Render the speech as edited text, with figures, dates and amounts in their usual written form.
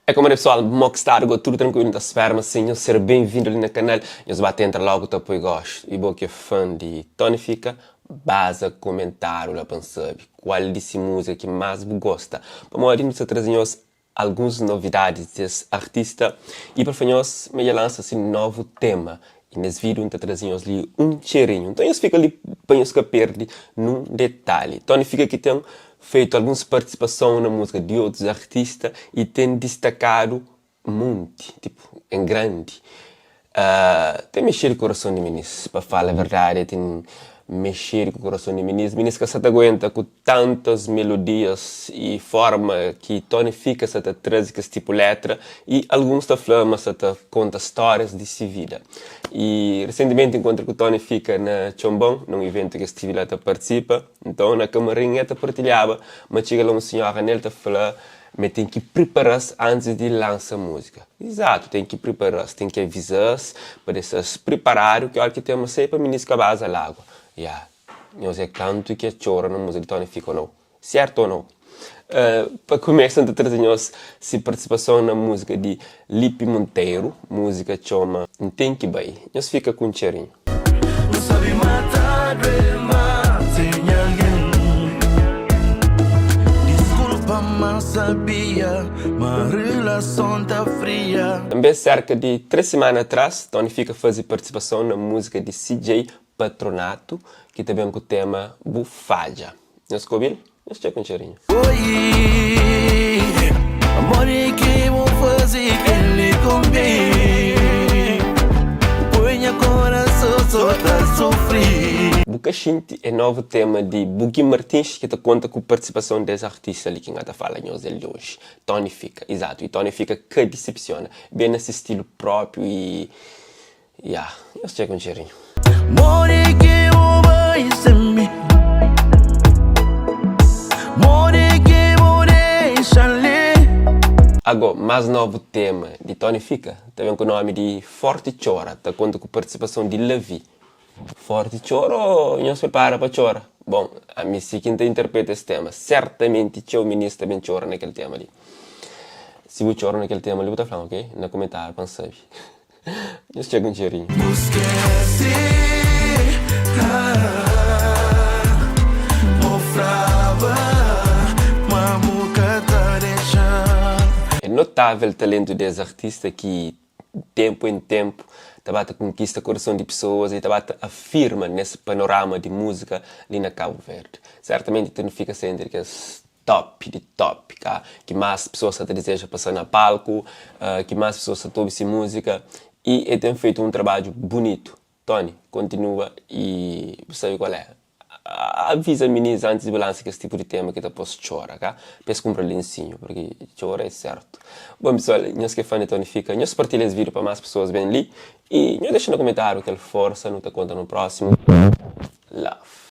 É como pessoal, mo ki sta go tudo tranquilo, ta spera ma sim, nhos ser bem-vindo ali na canal. Nhos bate entra logo ta poi gosto. E bo que é fã de Tony Fika, baza comentário lá pa sabe qual desse música que mais bu gosta. Pamodi nu ta trazer nhos alguns novidades desse artista e para nhos me lança assim novo tema. E nesse vídeo nu ta trazer nhos li um cheirinho. Então nhos fica ali pa nhos ka perde num detalhe. Tony Fika que tem feito algumas participação na música de outros artistas e tem destacado muito, tipo, em grande. Tem mexido com o coração de minis, para falar a verdade, tem mexido com o coração de minis. Minis que se aguenta com tantas melodias e forma que Tony Fika se traz esse tipo letra e alguns ta fla, mas ta conta histórias de sua vida. E recentemente encontro com o Tony Fika na Tchombon, num evento que estive lá ta participa. Então na camarim ta partilhava, mas chega lá uma senhora nele ta fala, mas tem que preparar-se antes de lançar música. Exato, tem que preparar-se, tem que avisar-se para se preparar, que hora que tem uma ceia para ministro que base água. Yeah. Não sei canto que chora na música de Tony Fika ou não. Certo ou não? Para começar, a trazer se participação na música de Lipe Monteiro, música chama Tem que Bai. Nós fica com um cheirinho. Não sabe matar, sem alguém. Desculpa, mas sabia, uma relação tá fria. Também cerca de 3 semanas atrás, Tony Fika fazer participação na música de CJ Patronato, que também com o tema Bufalha. Nós ouvimos? Nós com um cheirinho. Oi, amor, que vou fazer que ele comigo? Põe coração só tá sofrer. Bucaxinte é novo tema de Buguim Martins que te conta com participação desse artista ali que a fala nós dele hoje. Tony Fika, exato. E Tony Fika que decepciona. Bem nesse estilo próprio e... Yeah, eu sei com um cheirinho. More que vou vai sem mim. More que vou deixar ali. Agora, mais novo tema de Tony Fika, também com o nome de Forte Chora, tá conta com participação de Levi. Forte Chora ou não se prepara para chora? Bom, a mim se quem interpreta esse tema, certamente o ministro também chora naquele tema ali. Se você chora naquele tema ali, você tá falando, ok? Na comentário, para saber. Nós chega um cheirinho. Esquece. Ah, mofrava, mamuca tá deixando. É notável o talento desse artista que, tempo em tempo, tá conquista o coração de pessoas e tá afirma nesse panorama de música ali na Cabo Verde. Certamente tu não fica sempre que é top de top, cá, que mais pessoas te desejam passar na palco, que mais pessoas te ouvem música e ele tem feito um trabalho bonito. Tony, continua e sabe qual é? Avisa meninos antes de lançar esse tipo de tema que depois chora, tá? Pensa comprar lencinho, porque chora é certo. Bom, pessoal, nós que é fã de Tony Fika, nós partilha esse vídeo para mais pessoas bem ali e nós deixa no comentário aquela força, não te conta no próximo. Love.